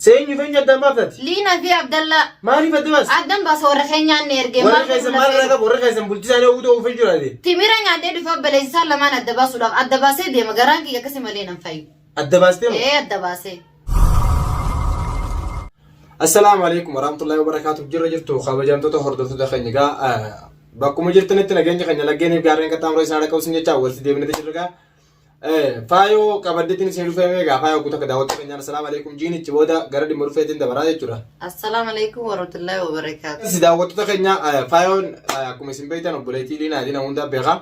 Seenyu feenya addaan baaftati. Liina fi Abdallaa. Maaliif adda baasta? Addan baasa warra keenyaan na ergee Warri maal keessan godhu maal irraa lafee. qabu? Warri keessan bultii isaanii oguutu oguuf hin jiraate. Timira nyaadhee dhufe obboleessi isaa lamaan adda baasuudhaaf adda baasee deema garaan kiyya akkasi malee nan fayyu. Adda baastee moo? Ee adda baasee. Assalaamu alaikum warahmatullahi wabarakatuh. Jirra jirtu kabajamtoota hordoftoota keenya egaa bakkuma jirtanitti nageenya keenya laggeeniif gaarreen qaxxaamura isaan dhaqqabu isin jecha walitti deebinee jirra egaa. Faayoo qabaddeetiin isin dhufee egaa faayoo guutuu akka daawwattoota keenyaan assalaamu alaikum jiinichi booda gara dhimma dhufeetiin dabaraa jechuudha. Assalaamu alaikum warahmatullahi wabarakaatu. Si daawwattoota keenya faayoon akkuma isin beektan obboleettii Liinaatiin nama hundaa beeka.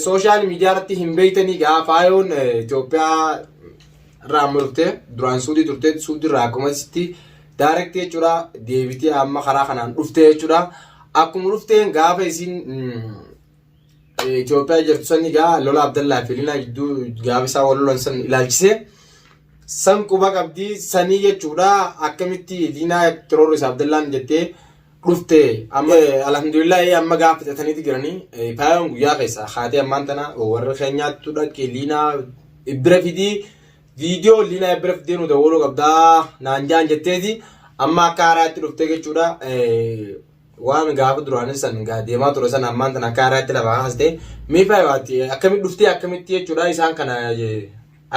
Sooshaal miidiyaa irratti hin beektanii gaa faayoon Itoophiyaa irraa amma dhuftee duraan Suudii turte Suudii irraa akkuma sitti daarektii jechuudha deebitee amma karaa kanaan dhuftee jechuudha. Akkuma dhufteen gaafa isin Itoophiyaa jirtu san egaa lola Abdallaa fi Liinaa gidduu gaafa isaan wal lolan san ilaalchisee san quba qabdi sanii jechuudha akkamitti Liinaa tiroorrisa Abdallaan jettee dhufte amma alhamdulillah amma gaafa fixataniiti jiranii faayoon guyyaa keessa haatee ammaan tana warra keenyaattu dhaqe Liinaa bira fidii viidiyoo Liinaa bira fidee nu dawwaluu qabdaa naan jaan jetteeti amma akka haaraatti dhuftee jechuudha. Waan gaafa duraanii san gaa deemaa ture san ammaan tana akka haaraatti lafa kaaste mee faayaati akkamitti dhuftee akkamitti jechuudha isaan kana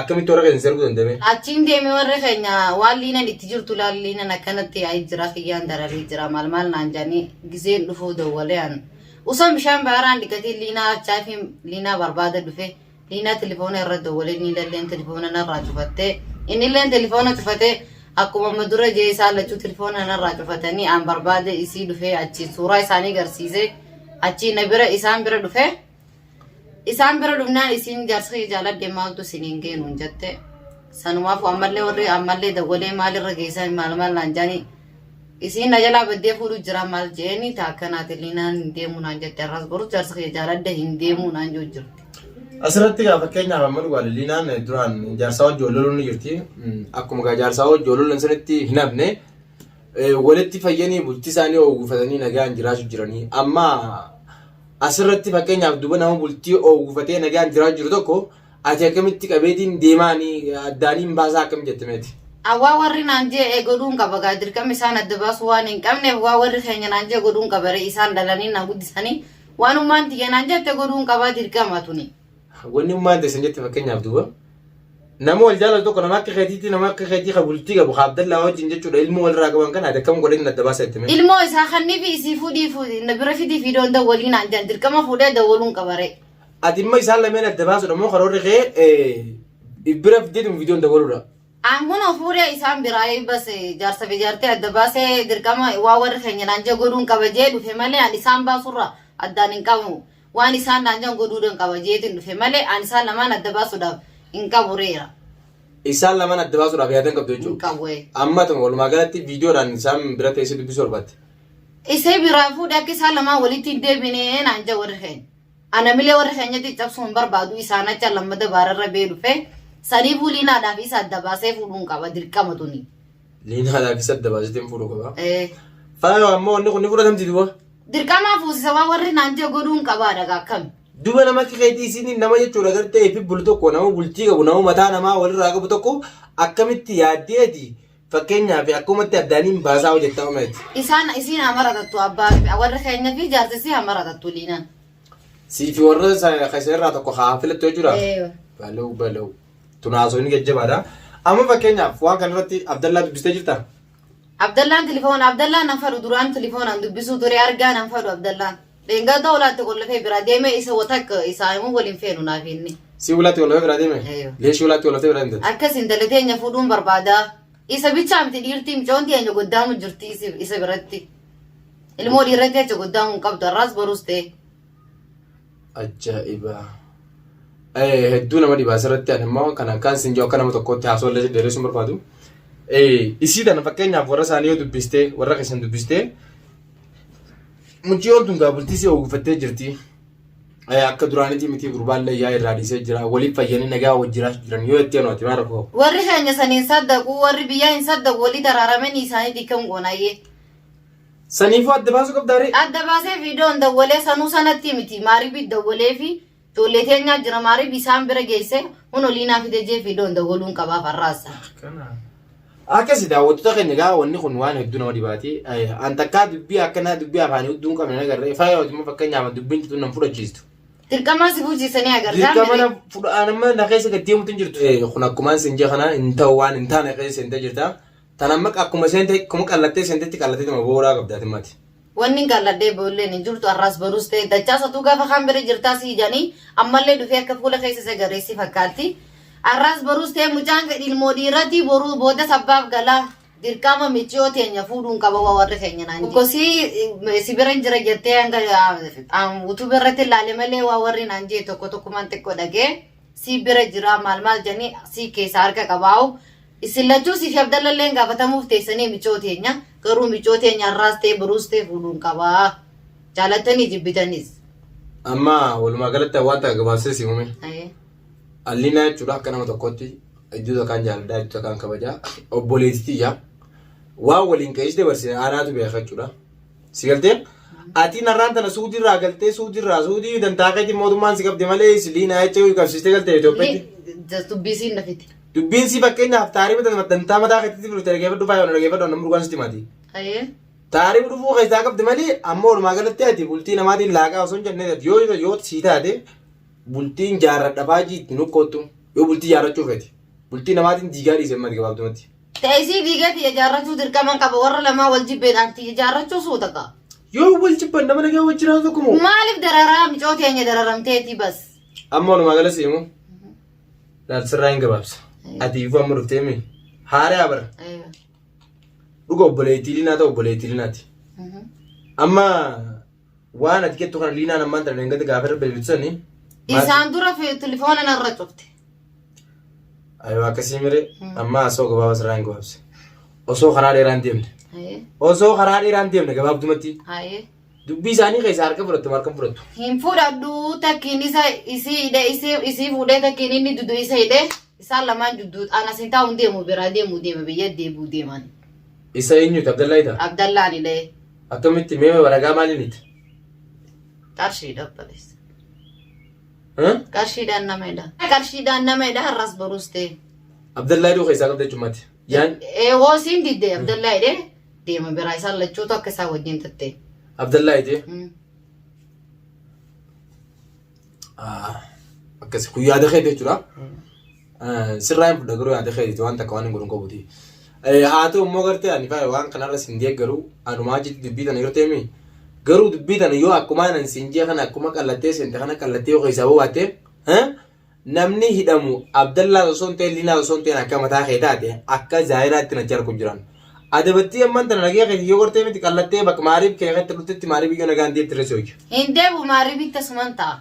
akkamitti warra keessan sirbu danda'ame. Achiin deeme warri keenya waan liinan itti jirtu laal liinan akkanatti yaa'ii jira kiyyaan dararee jira maal maal naan jedhanii gizeen dhufuu dawwalee an osoo bishaan baaraan dhiqatee liinaa achaa fi liinaa barbaada dhufe Liinaa tilifoona irra dawwalee Niilalleen tilifoona narraa cufattee innilleen tilifoona cufatee akkuma amma dura jee isaan lachuu tilifoona narraa cufatanii aan barbaade isii dhufee achi suuraa isaanii garsiisee achii na bira isaan bira dhufee isaan bira dhufnaan isiin jaarsa kiyya jaaladhe maaltu isiniin geenuun jette sanumaaf ammallee warri ammallee dawwalee maalirra geessan maal maal naan jaanii Isiin na jalaa baddee fuudhu jira maal jeeni ta akkanaati liinaan hin deemuu naan jette har'as borus jaarsa kiyya jaaladhe hin deemuu naan jiru jirti. Asirratti gaa fakkeenyaaf amma dhugaadha liinaan duraan jaarsaa wajji wal loluun ni jirti. Akkuma gaa jaarsaa wajji wal lolan sanitti hin hafne walitti fayyanii bultii isaanii oowwifatanii nagaan jiraachuu jiranii. Amma asirratti fakkeenyaaf duba nama bultii oowwifatee nagaan jiraachuu jiru tokko Ati akkamitti qabeetiin deemaanii addaaniin baasaa akkam jette meeti? An waa warri naan je'e godhuun qaba gaa dirqama isaan adda baasuu waan hin qabneef waa warri keenya naan je'e godhuun qaba ree isaan dhalanii na guddisanii waan ummaan tiyya naan jette godhuun qabaa dirqama tuni. Wanni ummaan teessan jette fakkeenyaaf duuba nama wal jaalatu tokko nama akka keetiitti nama akka keetii ka bultii qabu ka Abdallaa wajjin jechuudha ilmoo walirraa qaban kana ati akkam godheen adda baasa jette mee? Ilmoo isaa kannifi isii fuudhii fuudhii na bira fidii fiidoon dawwalii naan jedhan dirqama fuudhee dawwaluun qaba ree. Ati immoo isaan lameen adda baasuudha moo karoorri kee bira fiddeetuma viidiyoon dabaluudha. An kunoo fuudhee isaan biraa bas jaarsa fi jaartii adda baasee dirqama waa warri keenya naan jee godhuun qaba jee dhufe malee an isaan baasurra addaan hin qabu. Waan isaan naan jeen godhuudhaan qaba jeetiin dhufe malee an isaan lamaan adda baasuudhaaf hin qabu reera. Isaan lamaan adda baasuudhaaf yaada hin qabdu Hin jechuudha. qabu. ee. Amma tuma walumaa galatti viidiyoodhaan isaan bira teessee dubbisuu barbaadde. Isee biraa fuudhee akka isaan lamaan walitti hin deebine naan jee warri keenya. Ana milee warri keenyatti cabsuu hin barbaadu isaan acha lammada baararra bee dhufe saniifuu liinaadhaaf isa adda baasee fuudhuun qaba dirqama tuni. Liinaadhaaf isa adda baasee fuudhuu qaba. Eh, Faayoo ammoo wanni kun ni fudhatamti duuba. Dirqamaa fuusisa waan warri naan jee godhuun qabaadha gaa akkami. Duuba nama akka keetii isiin nama jechuudha gartee fi bulu tokko nama bultii qabu nama mataa namaa walirraa qabu tokko akkamitti yaaddeeti fakkeenyaaf akkumatti addaaniin baasaa hojjettaa umeeti. Isaan isiin hamara tattu abbaa warri keenya fi jaarsisi hamara tattu liinaan. Sii fi warra keessa irraa tokko haa filattu jechuudha. Ee. Balaw balaw. Tunaasonni jajjabaadha. Amma fakkeenyaaf waan kana irratti Abdallaa dubbistee jirtaa? Abdallaan tilifoona Abdallaan nan fadhu duraan tilifoonaan dubbisuu ture argaa nan fadhu Abdallaan. Dheengadda olaatti qollafee biraa deemee isa watakka isaa himuu waliin feenu naaf inni. Si ulaatti wal biraa deeme? Eeyyoo. Leeshii ulaatti wal biraa deemte? Akkas intala teenya fuudhuun barbaada. Isa bichaa miti dhiirtii micoon teenya goddaamu jirti isa biratti. Ilmoo dhiirratti achi goddaamu hin qabdu har'aas borus ta'e. Ajaa'iba. Hedduu nama dhiba asirratti ani immoo kan akkaan sin jiru akka nama tokkootti haasoo illee dheeressuun barbaadu. Isii tana fakkeenyaaf warra isaanii yoo dubbistee warra keessan dubbistee mucayyoon tun gaa bultii si ogufattee jirti. Akka duraanitii miti gurbaan yaa irraa dhiisee jira waliif fayyanii nagaa wajjin jiraachuu jiran yoo jettee nuti maal rakkoo. Warri keenya san hin saddaqu warri biyyaa hin saddaqu walii daraaramanii isaanii dikkam goonayyee. Saniifuu adda baasuu qabdaa ree? Adda baasee viidiyoon dawwalee sanuu sanatti miti maaribii dawwalee fi ijoollee teenyaa jira maaribii isaan bira geesse hun olii naa fide jee viidiyoon dawwaluun qabaaf har'aasa. Kana. Akkasi daawwattoota keenya egaa wanni kun waan hedduu nama dhibaati. An takkaa dubbii akkanaa dubbii afaanii hudduu hin qabne nagarree faaya hojii fakkeenyaaf dubbiin tun nan fudhachiistu. Dirqamaa si fuuchisanii agartaa Dirqama na fudhaan amma na keessa gad deemutu hin jirtu. Kun akkumaan sin jee kana hin ta'u waan hin taane keessa seentee jirta. Tan amma akkuma seente akkuma qallattee seentetti qallattee tuma booraa qabda ati mati. Wanni hin qalladhee boolleen hin jirtu har'aas boruus ta'e dachaasatu gaafa kaan bira jirtaa si ijanii ammallee dhufee akka fuula keessa isa gareessi fakkaatti. Har'aas boruus ta'e mucaan ilmoo dhiiratii boruu booda sabbaaf galaa dirqama miciyoo teenya fuudhuun qaba waa warri keenya naan jedhe. Kosii si bira hin jira jettee hanga utuu irratti ilaale malee waa warri naan jee tokko tokkumaan xiqqoo dhagee si bira jira maal maal jedhanii si keessa harka qabaa'u. Isin lachuu siif Abdallalleen gaafatamuuf teessanii micoo teenya garuu micoo teenya har'aas ta'e boruus ta'e fuudhuun qabaa. Jaalattanii jibbitanis. Amma walumaa galatti waan takka gabaabsee si uume. Alliinaa jechuudha akka nama tokkotti iddoo takkaan jaaladhaa iddoo takkaan kabajaa obboleettii tiyya waan waliin keessa dabarsine aanaatu beeka jechuudha. Si galtee? Ati narraan tana suudii irraa galtee suudii irraa suudii dantaa keetiin mootummaan si qabde malee liinaa jecha yoo qabsiistee galtee Itoophiyaatti. Dubbii siin lafiti. Dubbiin si fakkeenyaaf taarifa tana dantaa mataa keetti dhufte dhageeffadhu faayoo dhageeffadhu namni dhugaan sitti himati. Taarifa dhufuu keessaa qabde malee amma walumaa galatti ati bultii namaatiin laaqaa osoo hin jenne ati yoo yoo sii taate bultiin jaarradha faajii itti nukkootu yoo bultii jaarrachuu feete bultii namaatiin diigaa dhiise mati gabaabdumatti. Ta'isii diigee tiyya jaarrachuu dirqaman qaba warra lamaa wal jibbeedhaan tiyya jaarrachuu suuta qaba. Yoo wal jibban nama nagaa wal jiraatu tokko moo? Maaliif dararaa micoo teenya dararamteeti bas. Amma walumaa gala siimu laal sirraa hin gabaabsa. Ati ifuu amma dhuftee mi? Haaraa bara. Dhuga obboleettii liinaa ta'u obboleettii liinaati. Amma waan ati jettu kana liinaan ammaan tana dhengatti gaafa irra bilbiltu sani. Isaan dura telefoona narra cufte. Ayoo akkasii mire amma osoo gabaabaa sirraa hin gabaabse. Osoo karaa dheeraa hin deemne. Osoo karaa dheeraa hin deemne gabaabdumatti. Dubbii isaanii keessaa harka fudhattu harka hin fudhattu. Hin fudhadhu takkiin isa isii hidhe isii isii fuudhee takkiin inni dudu isa hidhe isaan lamaan jidduu anas hin taa'u hin deemu biraa deemuu deema biyya deebuu deeman. Isa eenyuti Abdallaa ita? Abdallaan hidhee Akkamitti mee ragaa maaliin ita? qarshiidha obboleessa. Qarshiidhaan nama hidha. Qarshiidhaan nama hidha har'as borus ta'e. Abdallaa hidhuu keessaa qabda jechuun Yaan Ee hoosiin didde Abdallaa hidhee deema biraa isaan lachuutu akka isaa wajjin tattee. Abdallaa hidhee. Akkasi kun yaada keeti jechuudha. Sirraa hin fudha garuu yaada keeti waan takka waan hin godhu qabuti. Haa ta'u immoo gartee ani faaya waan kanarra sin deeggaru anumaa jitti dubbii tana gartee mi garuu dubbii tana yoo akkuma anan sin jee kana akkuma qallattee seente kana qallattee yoo keessaa bobaatte namni hidhamu Abdallaa osoo hin ta'in Liinaa osoo hin ta'in akka mataa kee taate akka zaayiraatti nachi arku jiran. Adabattii amman tana nagee keeti yoo gartee miti qallattee bakka maariif kee keessatti dhuftetti maariif iyyuu nagaan deemte irra si hojja. Hin deebu maaribitti asuman ta'a.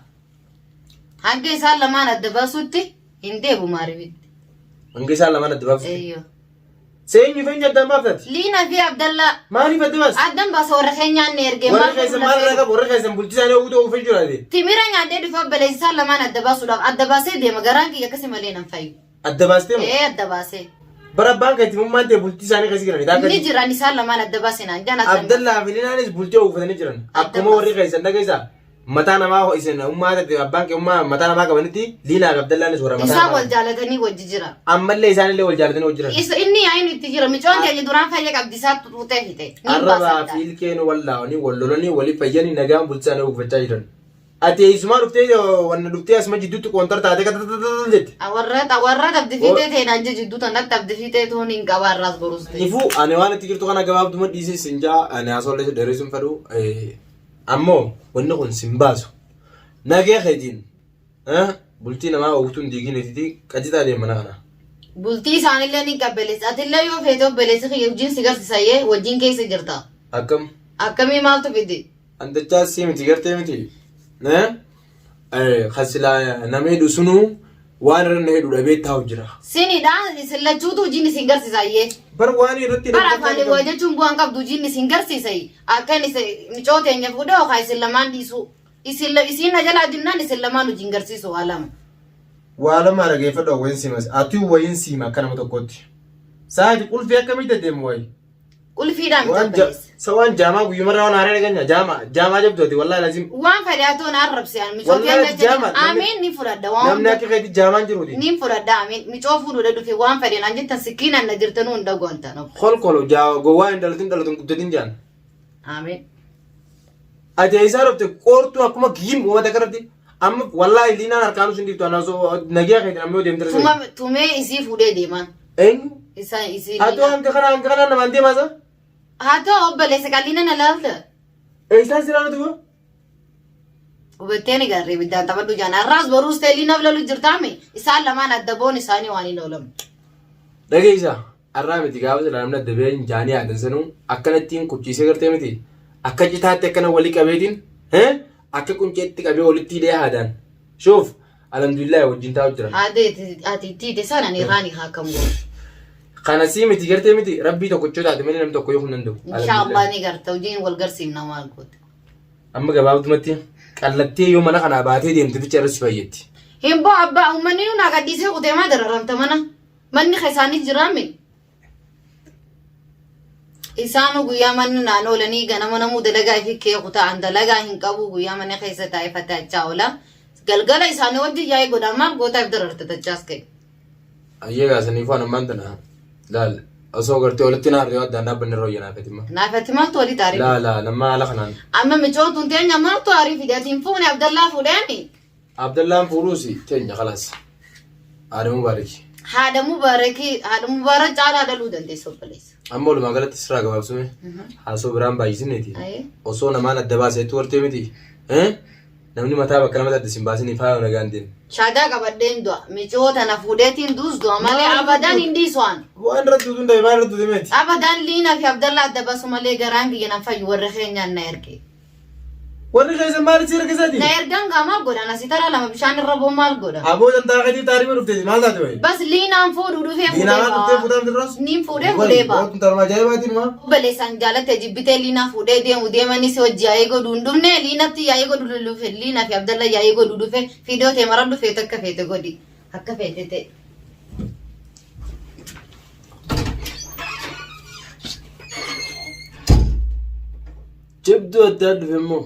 Hanga isaan lamaan adda baasutti hin deebu maaribitti. Hanga isaan lamaan adda baafte. Eeyyoo. Seenyu feenyu addaan baaftati. Liina fi Abdallaa Maaliif adda baasta? addan baasa warra keenyaan ni ergee Warri keessan maal irraa qabu? Warri keessan bultii isaanii oguutu oguuf hin jiraate. Timira nyaadhee dhufe obboleessi isaan lamaan adda baasuudhaaf adda baasee deema garaan kiyya akkasii malee nan fayyu. Adda baastee moo? Ee adda baasee. Bara abbaan kan itti mummaan ta'e bultii isaanii keessa jiran. Taa Ni jiran isaan lamaan adda baasee naan jaan adda baasee. Abdallaa fi Linaanis bultii oguufatanii jiran. Akkuma warri keessan dhageessaa mataa namaa ho'isan ummaa ta'e abbaan kee ummaa mataa namaa qabanitti Liinaa fi Abdallaanis warra mataa Isaan namaa. wal jaalatanii wajji jira. Ammallee isaanillee wal jaalatanii wal jiran. Isa inni yaa'iin itti jira. Micoon keenya duraan fayya qabdi isaatti xuuxee fixe. Ni Arrabaa baasa. fi ilkeen wallaa'anii wal lolanii walii fayyanii nagaan bultii isaanii oguufachaa jiran. Ati eessumaa dhuftee wanna dhuftee asuma jidduutti qoontar taatee katatatatata jette. Warra warra abdi fiixee ta'e naan jijjidduu tanatti abdi fiixee tuun hin qaba irraas borus ta'e. Ifuu ani waan itti jirtu kana gabaabduma dhiisee sin jaa ani haasawallee dheeressuun hin fedhu. Ammoo wanni kun sin baasu. Nagee keetiin bultii namaa oogtuu hin diigin etiiti qajitaa deema mana kana. Bultii isaanillee ni qabbeleessa. Atillee yoo feete obboleessi kiyya wajjin si garsiisayyee wajjin keessa jirta. Akkam? Akkamii maaltu fide? An dachaa sii miti gartee miti. Kan silaa nama hidhu sunuu waan irra na hidhu dhabee taa'u jira. Sinidha isin lachuutu hojiin isin garsiisayyee. Bar waan irratti Bara afaanii waa jechuun bu'aan qabdu hojiin isin garsiisay. Akka inni micoo teenya fuudhee yookaan isin lamaan dhiisuu. Isin isiin na jalaa dinnaan isin lamaan hojiin garsiisu waa lama. Waa lama dhageeffadhu wayin siimas. Ati wayin siima akka nama tokkotti. Saati qulfii akkamii deddeemu wayi? Qulfiidhaan miti Waan ja- obboleessa. Sa waan jaamaa guyyumarraa waan haaraa dhaganya jaamaa jaamaa jabdu ati wallaahi lazim. Waan fedhe haa ta'u na arrabse an micoo Wallaahi teenna jaama, jedhe namni- amiin ni fudhadha waan Namni akka keetti jaamaan jiruuti. ni fudhadha amiin micoo fuudhuudha dhufe waan fedhe naan jettan sikkiinaan na jirtanuu hin dhagoontan. Kolkolo jaa gowwaa hin dhalatin dhalatu hin guddatin jaan. Amiin. Ati eessaa dhufte qoortuu akkuma giim uummata kanatti amma wallaahi liinaan harkaan sun dhiiftu anaa osoo nagiyaa keetiin amma yoo deemte Tuma tumee isii fuudhee deemaan. Eenyu? Isa isii. Ati hanga kana hanga kana namaan deemaa isa? Haa ta'u obboleessa qalliina na laalta. Eessaan si ilaalutu goo? Hubattee ni garree ibiddaan taphadhu jaan. Har'aas boruus ta'e liinaaf lolu jirtaami. Isaan lamaan adda boon isaanii waan hin oolamne. Dhageessa har'aa miti gaafa silaa namni adda ba'ee jaanii yaadan sanuu akkana ittiin kuchiisee gartee miti akka citaatti akkana walii qabeetiin akka qunceetti qabee walitti hidhee haadaan shuuf alhamdulillah wajjin taa'u jiran. Haadha ati itti hidhe sana ni raani haa kam goone. Kana sii miti gartee miti rabbii tokkochoo taate malee namni tokko yoo hin danda'u. Inshaallah ni garta hojiin wal garsiifna maal goote. Amma gabaabdumatti qallattee yoo mana kanaa baatee deemte bicha irra si fayyaddi. Hin boo abbaa uummanni nu naa gadhiisee kutee maa dararamta mana. Manni keessaanii jiraame. Isaanu guyyaa manni naan oolanii ganama namuu dalagaa ifi kee kutaa an dalagaa hin qabu guyyaa mana keessa taa'ee fatachaa oola. Galgala isaanii wajjin yaa'ii godhaan maal gootaaf dararta tachaas ka'e. Ayyee gaasaniifuu an ammaan tana laal osoo gartee walitti naaf yoo addaan dhaabbanne irra wayya naaf etimma. Naaf ati maaltu walitti aarii Laa laa namma haala kanaan. Amma micoon tun teenya maaltu aarii fide ati hin fuune Abdallaa fuudheemi. Abdallaan fuudhuusi teenya kalaas. Haadha Mubaaraki. Haadha Mubaaraki haadha Mubaarak caalaa dhaluu dandeessa obboleessa. Amma walumaa galatti sirraa gabaabsume haasoo biraan baay'isinneeti. Ayee. Osoo namaan adda baaseetu wartee miti. Namni mataa bakka lamatti adda isin baasinii faayoo nagaan deemu. Shaadaa qabadheen du'a. Micoo tana fuudheetiin duus du'a malee abadan hin dhiisu an. Waan irratti duutuun ta'e maal irratti duute meeti? Abadan Liina fi Abdallaa adda basu malee garaan kiyya nan fayyu warra keenyaan na erge. Warri keessan maal si ergisaati? Na ergan gaa maal godhan asii taraa lama bishaan irra boo maal godhan. Aboo dantaa keetii taarii dhufteeti maal taate wayi? Bas Liinaan fuudhuu dhufee fuudhee Liinaa maal dhuftee ba'a. fuudhaan duras? Niin fuudhee fuudhee ba'a. Ootun tarma ajaa'ibaatiin maa? Obboleessaan jaalatte jibbitee Liinaa fuudhee deemu deemanii si wajji yaa'ii godhuu hin dhufne Liinatti yaa'ii godhuu dhufe Liinaa fi Abdalla yaa'ii godhuu dhufe fiidoo tee maradhu feete akka feete godhi akka feete ta'e. Jabduu addaa dhufe immoo.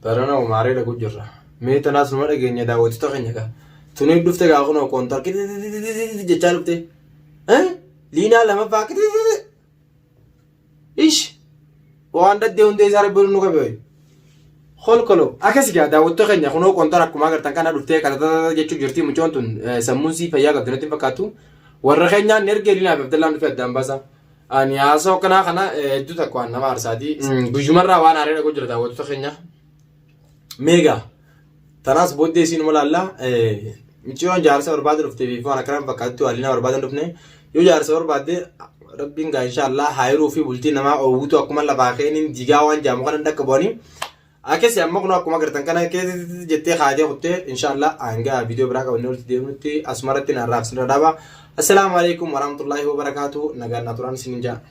Barana umaaree dhaqu jirra. Mee tanaas numa dhageenya daawwattoota keenya gaa. Tuni dhufte gaa kunoo koontar kitititititi jechaa dhufte. Liinaa lamaffaa kititititi. Ish. Waan daddee hundee isaa rabbi nu qabe wayi. Kolkolo. Akkasi gaa daawwattoota keenya kunoo koontar akkuma agartan kana dhuftee katatata jechuu jirti mucoon tun sammuun sii fayyaa qabdi natti hin fakkaattu. Warra keenyaan ni ergee Liinaa fi Abdallaan dhufee addaan baasa. Ani haasoo akkanaa kana hedduu takka waan nama aarsaati. Guyyumarraa waan haaree dhagoo jira daawwattoota keenya. Meegaa tanaas booddee isiinuma laalla micciyoon jaarsa barbaada dhuftee fi waan akkanaa fakkaattu haalina barbaada dhufne yoo jaarsa barbaadde rabbiin gaa inshaallah haayiruu fi bultii namaa oowwitu akkuma lafaa keeniin diigaa waan jaamu kana dhakka bu'anii Akkasi amma kun akkuma agartan kana keessatti jettee kaatee kuttee inshaallah hanga viidiyoo biraa qabannee walitti deemnutti asumarratti na arraabsin irra dhaaba. Assalaamu alaikum warahmatullaahi wabarakaatu nagaan naa turaan isinin ja'a.